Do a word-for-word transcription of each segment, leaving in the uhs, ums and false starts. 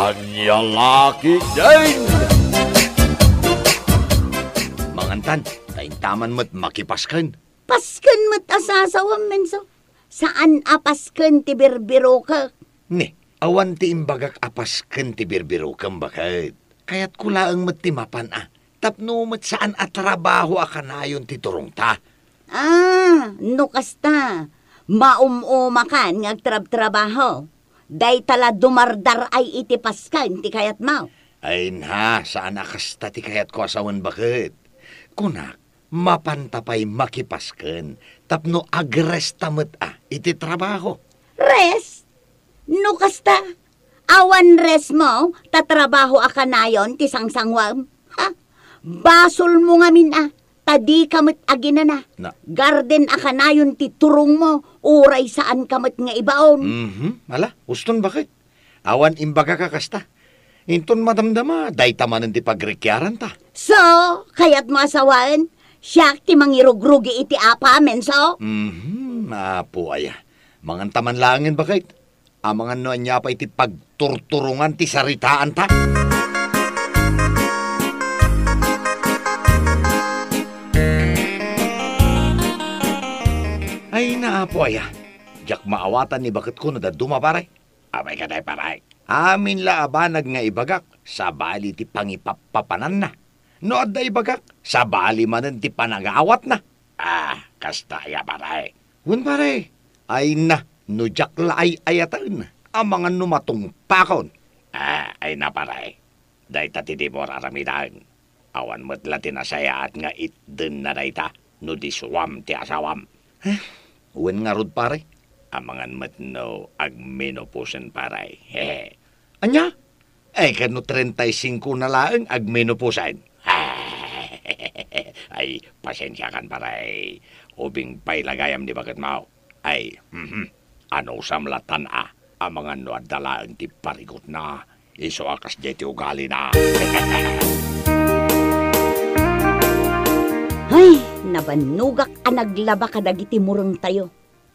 Ania la ketdin? Mangantan, ta intaman met makipasken. Pasken met a sasawam, Menso. Saan a pasken ti birbirokek. Ni, awan ti imbagak a pasken ti birbirokem, baket. Kayatko laeng met ti mapan a, tapno met saan a trabaho a kanayon ti turongta. Ah, no kasta, maum-umakan nga agtrabtrabaho. Dayta la dumardar-ay iti pasken ti kayatmo. Ay na, saan a kasta ti kayatko a sawen, baket. Kunak, mapanta pay makipasken tapno agresta met a iti trabaho. Rest? No kasta, awan restmo ta trabaho a kanayon ti sangsanguem? Ha? Basolmo ngamin a, ta dika met aginana. Na. Garden a kanayon ti turongmo, uray saanka met nga ibaon. Mhm, ala, uston, baket. Awan imbagak a kasta. Inton madamdama, dayta manen ti pagrikiaranta. So, kayatmo a sawen, siak ti mangirugrugi iti apa, Menso? Mhm, Apo aya. Manganta man laengen, baket. Amangan no ania pay ti pagturturongan ti saritaanta. Ay na, Apo aya. Diak maawatan ni baketko no dadduma, pare. Apay kadi, pare? Amin la a banag nga ibagak, sabali ti pangipappapananna. No adda ibagak, sabali manen ti panangawatna. Ah, kasta aya, pare? Wen, pare. Ay na, no diak la ay-ayaten, amangan no matungpakon. Ah, ay na, pare. Dayta ti dimo ar-aramiden. Awan met la ti nasayaat nga itdenna dayta no di suam ti asawam. Eh, wen ngarud, pare? Amangan met no agmenopausen, pare. Hehe. Ania? Ay, ket no treinta y cinco na laeng agmenopausen? Ay, pasensiakan, pare. Ubing pay la gayam ni baketmo. Ay, mhm. Anusam latan a, amangan no adda laeng ti parikutna, isu a kasdiay ti ugalina. Ay, nabannogak a naglaba kadagiti murengtayo.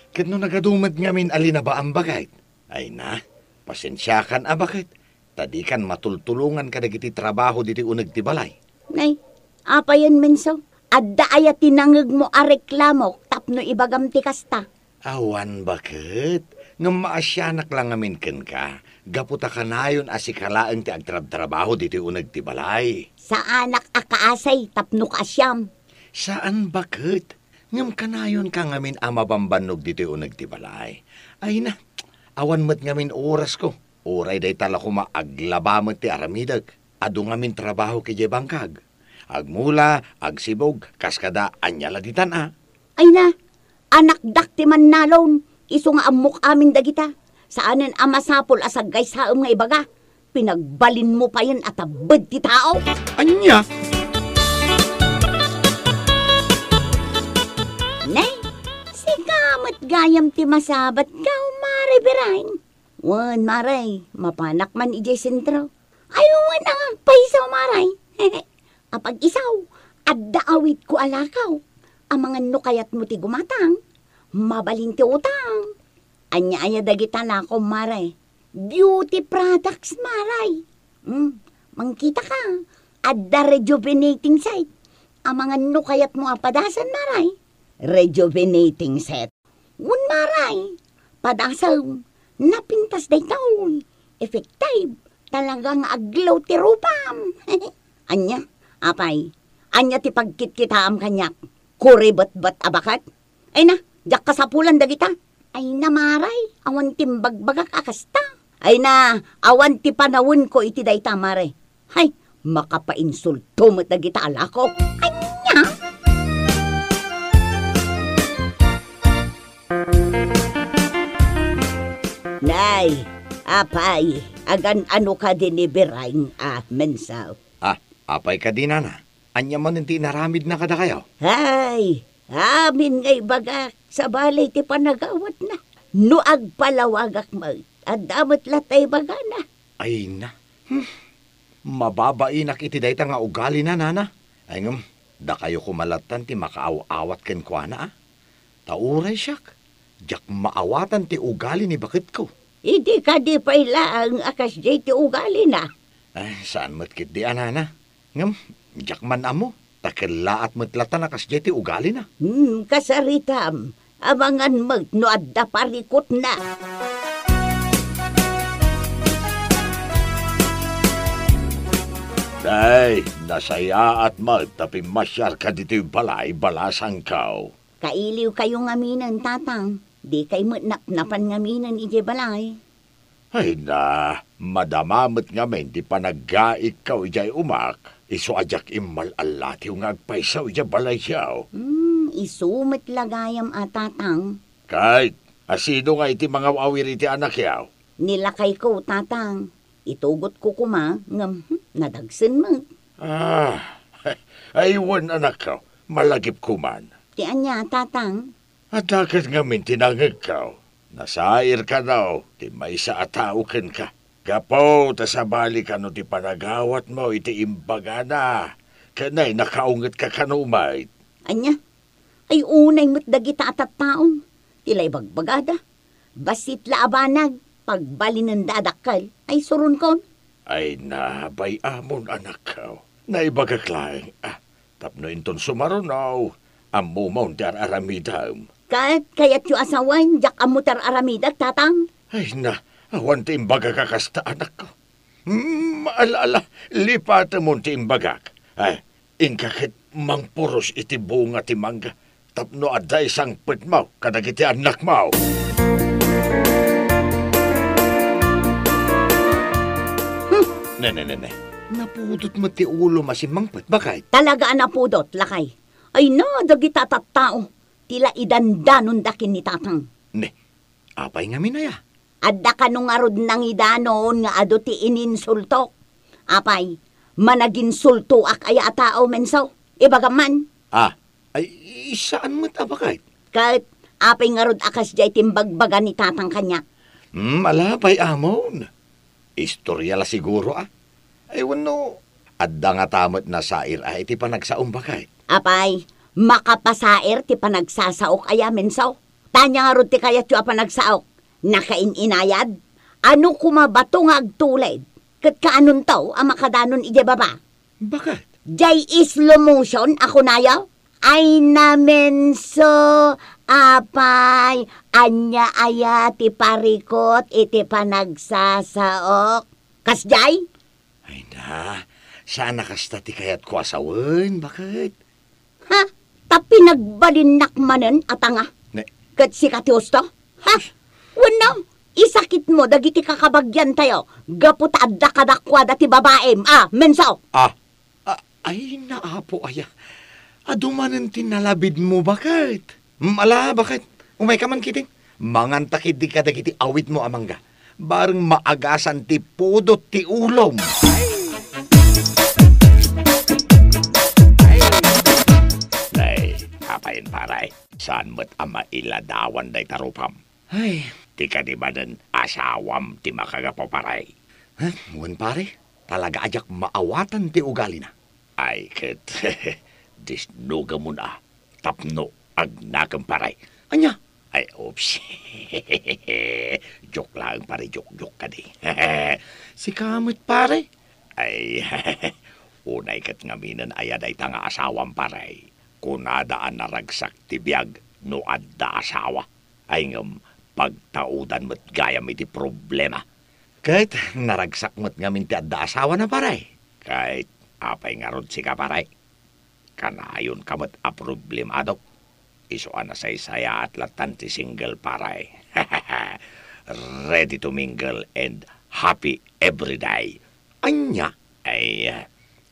Ket no nagadu met ngamin a linabaam, baket? Ay na, pasensiakan a, baket. Ta dikan matultulongan kadagiti trabaho ditoy uneg ti balay. Nay, apayen, Menso? Adda aya ti nangegmo a reklamok tapno ibagam ti kasta? Awan, baket. Ngem maasianak la ngamin kenka, gapu ta kanayon a sika laeng ti agtrabtrabaho ditoy uneg ti balay. Saanak a kaasi tapno kaasiam. Saan, baket. Ngem kanayonka ngamin a mabambannog ditoy uneg ti balay. Ay na, awan met ngamin orasko. Uray dayta la koma aglaba met ti aramidek. Adu ngamin trabaho idiay bangkag. Agmula, agsibog, kaskada, ania la ditan a? Ay na, anakdak ti mannalon, isu nga ammok amin dagita. Saanen a masapul a saggaysaem nga ibaga. Pinagbalinmo payen a tabbed ti tao. Ania? Ne, sika met gayam ti masabatko, Mare Birain. Wen, Mare, mapanak man idiay sentro. Ay, wen, agpayso, Mare. Apag-isu, adda awitko a lakaw. Amangan no kayatmo ti gumatang, mabalin ti utang. Ania aya dagita lakom, Mare? Beauty products, Mare. Hmm, mangkitaka, adda rejuvenating set. Amangan no kayatmo a padasen, Mare? Rejuvenating set. Wen, Mare, padasem, napintas daytoy. Effective. Talaga nga aglaw ti rupam. Ania? Apay? Ania ti pagkitkitaam kaniak? Kuribetbet a baket? Ay na, diak kasapulan dagita. Ay na, Mare, awan ti imbagbagak a kasta. Ay na, awan ti panawenko iti dayta, Mare. Hay, makapainsulto met dagita a lako. Ania? Nay, apay, agan-ano kadi ni Birain a Menso? Ah, apay kadi, nana? Ania manen ti inaramidna kadakayo? Hay, amin nga ibagak, sabali ti panagawatna. No agpalawagak met, adda met latta ibagana. Ay na. Hmm. Mababainak iti dayta nga ugalina, nana. Ay ngem, dakayo koma lattan ti makaaw-awat kenkuana, a. Ta uray siak, diak maawatan ti ugali ni baketko. Idi kadi pay laeng a kasdiay ti ugalina? Ay, saan met ketdi a nana. Ngem, diak man ammo, ta kellaat met latta a kasdiay ti ugalina. Hmm, kasaritam, amangan met no adda parikutna. Day, nasayaat met ta pimmasiarka ditoy balay, balasangko. Kailiwkayo ngaminen, Tatang. Dikay met napnapan ngaminen idiay balay. Ay na, madama met ngamin ti panaggaikko idiay umak, isu a diak immal-allatiw nga agpayso idiay balayyo. Hmm, isu met la gayam a, Tatang. Kay, asino nga iti mangaw-awir iti anakyo? Ni lakayko, Tatang. Itugotko koma, ngem, hmm, nadagsen met. Ah, ay wen, anakko, malagipko man. Ti ania, Tatang? Adda ket ngamin ti nangngegko. Nasair kano ti maysa a tao kenka. Gapu ta sabali kano ti panagawatmo iti imbagana, ken ay nakaungetka kano met. Ania? Ay unay met dagita a tattaon ti la ibagbagada. Bassit la a banag, pagbalinenda a dakkel, ay suronkon. Ay na, bay-amon, anakko. Naibagak laeng, ah, tapno inton sumaruno, ammomon ti ar-aramidem. Ket kayatyo a sawen, diak ammo ti ar-aramidek, Tatang? Ay na, awan ti imbagak a kasta, anakko. Hmm, ala, ala, lipatemon ti imbagak. Ay, inka ket mangpuros iti bunga ti mangga, tapno adda isangpetmo kadagiti annakmo. Hmm. Ne, ne, ne, ne. Napudot met ti ulom a simmangpet, baket? Talaga a napudot, lakay. Ay na, dagita a tattao, ti la idandanonda ken ni Tatang. Ne, apay ngamin aya? Adda kano ngarud nangidanon nga adu ti ininsultok? Apay, managinsultoak aya a tao, Menso? Ibagam man. Ah, ay, saan met a baket? Ket apay ngarud a kasdiay ti imbagbaga ni Tatang kaniak? Hmm, ala, bay-amon. Istorya la siguro, ah. Ay, wenno, adda ngata met nasair a iti panagsaom, baket? Apay, makapasair ti panagsasaok aya, Menso? Ania ngarud ti kayatyo a panagsaok? Nakain-inayad? Ano koma bato nga agtuled? Ket kaanonto a makadanon idiay baba? Baket? Diay slow motion a kunayo? Ay na, Menso, apay, ania aya ti parikut iti panagsasaok? Kasdiay? Ay na, saan a kasta ti kayatko a sawen, baket? Ha? Ta pinagbalinnak manen a tanga? Ne- Ket sika ti husto? Ha? Wenno, isakitmo dagiti kakabagiantayo gapu ta adda kadakuada ti babaim, a, Menso? Ah, ah, ay na, apo aya. Adu manen ti nalabidmo, baket? Hmm, ala, baket? Umayka man ketdin. Manganta ketdi kadagiti awitmo a mangga. Bareng maagasan ti pudot ti ulom. Nay, apayen, pare? Saan met a mailadawan dayta rupam? Ay, ti kadi manen asawam ti makagapu, pare. Huh? Wen, pare, talaga a diak maawatan ti ugalina. Ay, ket, disnugamon a tapno agnakem, pare. Ania? Ay, oops. Joke laeng, pare, joke, joke kadi. Sika met, pare? Ay, unay ket ngaminen aya dayta nga asawam, pare. Kunada a naragsak ti biag no adda asawa. Ay ngem, pagtaudan met gayam iti problema. Ket naragsak met ngamin ti adda asawana, pare. Ket apay ngarud sika, pare? Kanayonka met a problemado. Isu a nasaysayaat lattan ti single, pare. Ready to mingle and happy every day. Ania? Ay,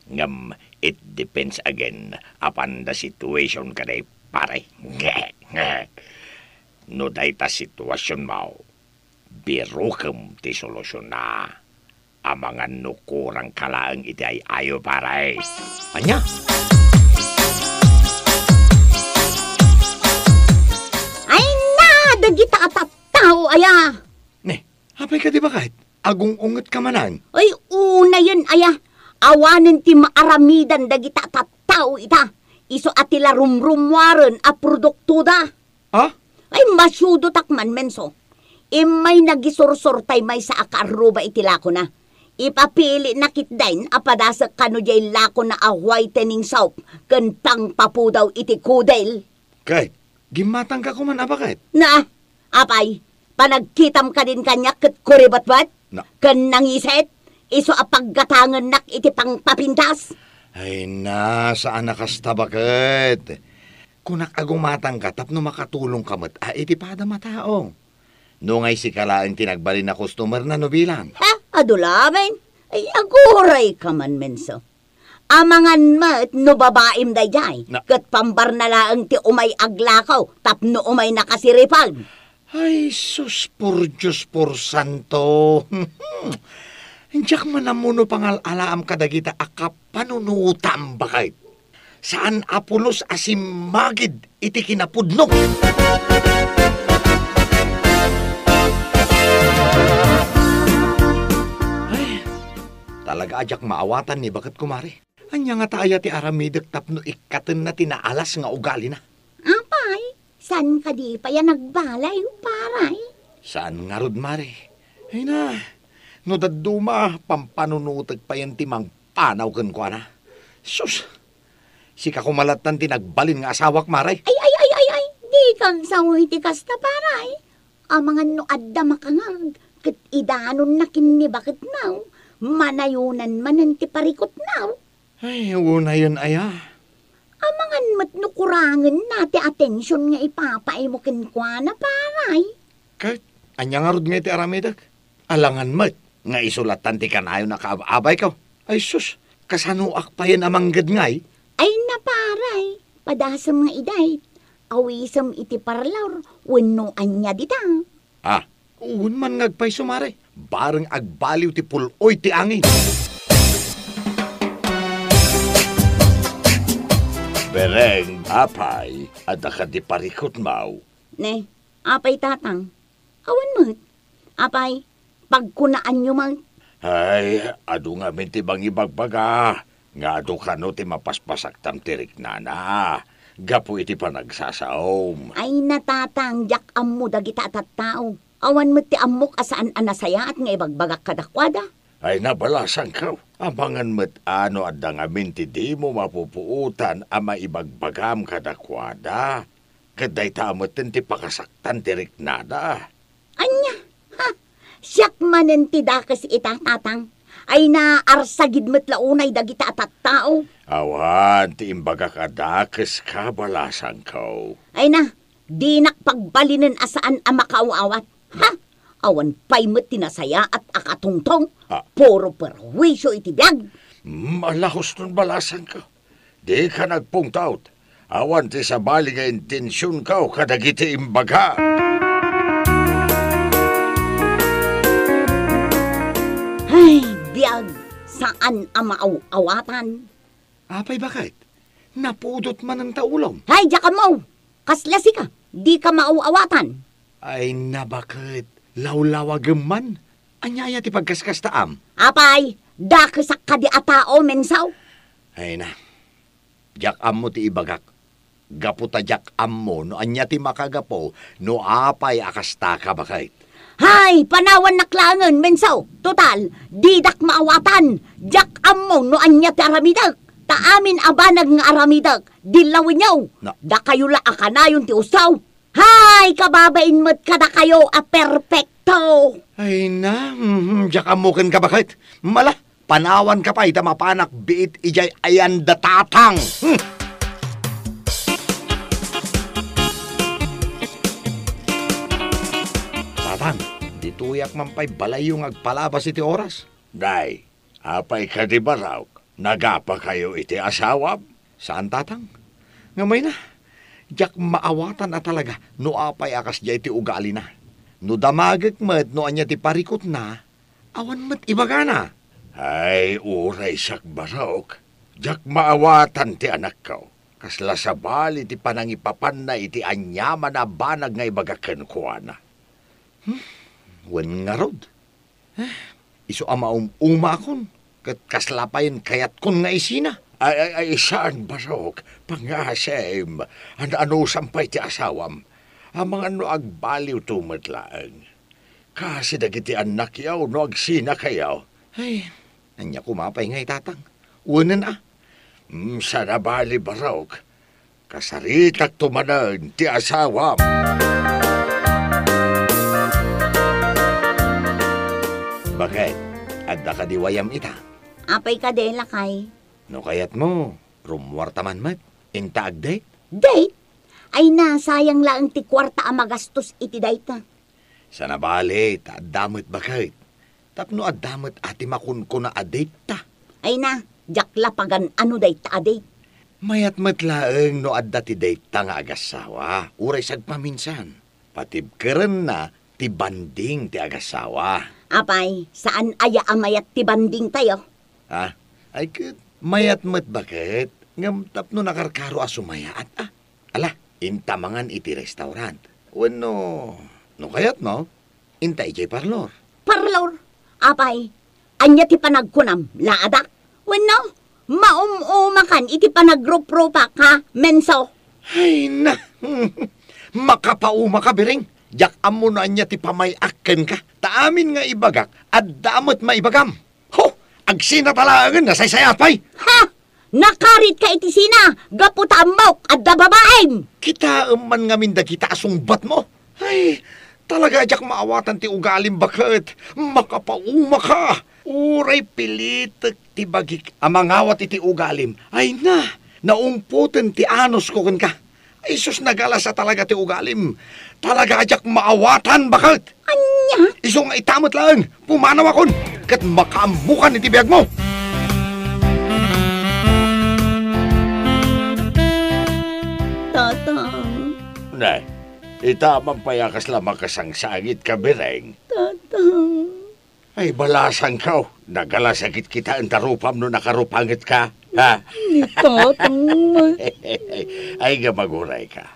ngem, it depends again upon the situation kadi, pare. No dayta situasionmo, birokem ti solusionna. Amangan no kurangka laeng iti ay-ayo, pare. Ania? Ay na, dagita a tattao aya! Ne, apay kadi, baket? Agung-ungetka manen? Ay, unayen aya. Awanen ti maaramidan dagita a tattao ita. Isu a ti la rumrumuaren a produktoda. Ah? Ay, masiudotak man, Menso. Immay nagisursurtay maysa a kaarruba iti lakona. Ipapilina ketdin a padasek kano diay lakona a whitening soap ken pangpapudaw iti kudel. Ket gimmatangka koman a baket. Na, apay, panagkitam kadin kaniak ket kuribetbet? Na. Ken nangiset, isu a paggatangennak iti pangpapintas. Ay na, saan a kasta baket. Kunak a gumatangka tapno makatulongka met a iti padam a tao. No ngay sika laeng ti nagbalin a customer na no bilang. Ha? Adu laeng? Ay, agurayka man, Menso. Amangan met no babaim daydiay, Na- ket pambarna laeng ti umay aglakaw tapno umay nakasiripag. Ay, sus, por Dios, por santo. Diak man ammo no pangal-alaam kadagita a kapanunotam, baket. Saan a pulos a simmagid iti kinapudno. Ay, talaga a diak maawatan ni baket, kumare. Ania ngata aya ti aramidek tapno ikkatenna ti naalas nga ugalina? Apay, saan kadi pay a nagbalay, paray? Saan ngarud, mare. Ay na, no dadduma, pampanunotek payen ti mangpanaw kenkuana. Sus, sika koma lattan ti nagbalin nga asawak, mare. Ay, ay, ay, ay, ay, dikam sao iti kasta, paray. Amangan no adda makangag, ket idanonna ken ni baketna, manayonan manen ti parikutna. Ay, unayen aya. Amangan met no kurangenna ti atension nga ipapaaymo kenkuana, paray. Ket ania ngarud nga iti aramidek? Alangan met nga isu lattan ti kanayon a kaab-abayko. Ay sus, kasanoak payen a manggedngay? Ay na, paray, padasem nga idiay. Awisem iti parlor wenno ania dita. Ah, wen man nga agpayso, mare. Bareng agbaliw ti pul-oy ti angin. Bereng, apay, adda kadi parikutmaw? Ne, apay, tatang? Awan met. Apay, pagkunaanyo met? Ay, adu ngamin ti mangibagbaga nga adu kano ti mapaspasaktam ti riknana gapu iti panagsasaom. Ay, natatang, diak ammo dagita a tattao. Awan met ti ammok a saan a nasayaat nga ibagbagak kadakuada. Ay, nabalasangko. Amangan met a no adda ngamin ti dimo mapupuotan a maibagbagam kadakuada. Ket dayta metten ti pakasaktan ti riknada. Ania? Ha? Siak manen ti dakes ita, tatang. Ay, naarsagid met la unay dagita a tattao. Awan ti imbagak a dakes, kabalasangko. Ay na, dinak pagbalinen a saan a makaaw-awat. Ha? Awan pay met ti nasayaat a katungtong. Ah. Puro perwisyo iti biag. Mm, ala huston, balasangko. Dika nagpungtot. Awan ti sabali nga intensionko kadagiti imbaga. Ay, biag, saan a maaw-awatan. Apay, baket? Napudot manen ta ulom. Ay, diak ammo. Kasla sika, dika maaw-awatan. Ay, nabaket, lawlawagem man. Ania aya ti pagkaskastaam? Apay, dakesak kadi a tao, Mensaw? Ay na, diak ammo ti ibagak. Gapu ta diak ammo no ania ti makagapu no apay a kastaka, baket. Hay, panawannak laengen, Mensaw. Total, didak maawatan. Diak ammo no ania ti aramidek. Ta amin a banag nga aramidek, dillawenyo. Na- Dakayo la a kanayon ti usaw. Hay, kababain met kadakayo a perpekto. Ay na, mhm, diak ammo kenka, baket. Mala, panawanka pay ta mapanak biit idiay ayan da Tatang. Hmm. Tatang, ditoyak man pay balayyo nga agpalabas iti oras. Day, apay kadi, Barok? Nagapakayo iti asawam? Saan, Tatang. Ngem ay na, diak maawatan a talaga no apay a kasdiay ti ugalina. No damagek met no ania ti parikutna, awan met ibagana. Ay, uray siak, Barok. Diak maawatan ti anakko. Kasla sabali ti panangipapanna iti aniaman a banag nga ibaga kenkuana. Hmm, wen ngarud. Eh, isu a maum-umakon, ket kasla payen kayatkon nga isina. Ay, ay, ay, saan, Barok. Pangasem, an-anusam pay ti asawam. Amangan no agbaliwto met laeng. Kas dagiti annakyo no agsinakayo. Ay, ania koma pay ngay, Tatang? Wenen a. Mm, sanabali, Barok. Kasaritakto manen ti asawam. Baket, adda kadi wayam ita? Apay kadi, lakay? No kayatmo, rummuarta man met. Inta ag-date? Date? Ay na, sayang laeng ti kuarta a magastos iti dayta. Sanabali, ta adda met baket. Tapno adda met a ti makunkuna a date ta. Ay na, diak la pagan-ano dayta a date. Mayat met laeng no adda ti date ta nga agassawa, uray sagpaminsan. Patibkerenna ti banding ti agassawa. Apay, saan aya a mayat ti banding tayo? Ha? Ay ket, mayat met baket, ngem tapno nakarkaro a sumayaat, a. Ala, inta mangan iti restaurant. Wenno, no kayatmo, inta idiay parlor. Parlor? Apay, ania ti panagkunam, laadak? Wenno, maum-umakan iti panagruprupak, ha, menso? Ay na, makapauma ka, Biring. Diak ammo no ania ti pamay-ak kenka. Ta amin nga ibagak, adda met maibagam. Ho! Agsina ta laengen, nasaysayaat pay! Ha? Nakarit ka iti sina, gapu ta ammok, adda babaim! Kitaem man ngamin dagita a sungbatmo. Ay, talaga a diak maawatan ti ugalim baket. Makapauma ka. Uray pilitek ti bagik a mangawat iti ugalim. Ay na, naumpoten ti anusko kenka. Ay, sus, nagalasa talaga ti ugalim. Talaga a diak maawatan, baket. Ania? Isu nga ita met laeng, pumanawakon, ket makaammokan iti biagmo. Tatang. Ne, ita man pay a kasla makasangsangitka, Biring. Tatang. Ay, balasangko. Nagalasakit kitaen ta rupam no nakarupangetka, ha? Ni Tatang, ma- Ay, nga maguray ka.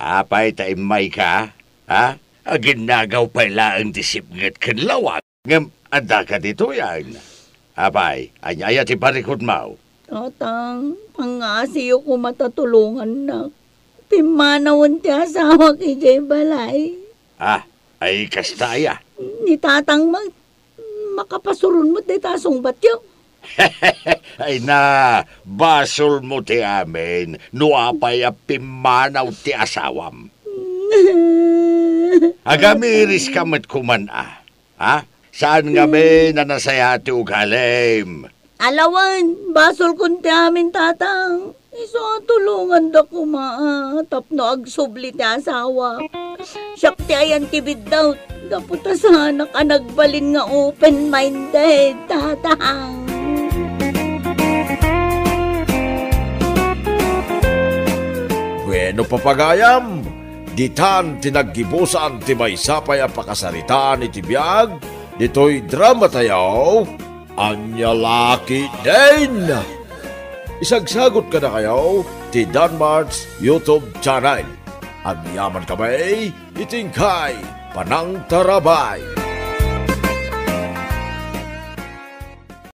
Apay ta immay ka, ha? Aginnagaw pay laeng ti sipnget ken lawag. Ngem, adda ka ditoy, ay. Apay, ania aya ti parikutmo? Tatang, pangngasiyo koma ta tulongannak. Pimmanawen ti asawak idiay balay. Ah, ay kasta aya? Ni Tatang met, makapasuron met dayta a sungbatyo. Ay na, basolmo ti amin, no apay a pimmanaw ti asawam. Agamiris ka met koman a. Ha? Saan ngamin a nasayaat ti ugalim? Alawen, basolkon ti amin, Tatang. Isu a tulonganda koma, a, tapno agsubli ti asawak. Siak ti ayan ti biddaw, gapu ta saanak a nagbalin nga open-minded, Tatang. Bueno, papagayam, ditan ti naggibusan ti maysa pay a pakasaritaan iti biag ditoy dramatayo, Ania la ketdin! Isagsagut kadakayo ti Danmart's YouTube channel. Agyamankami iti inkay panangtarabay.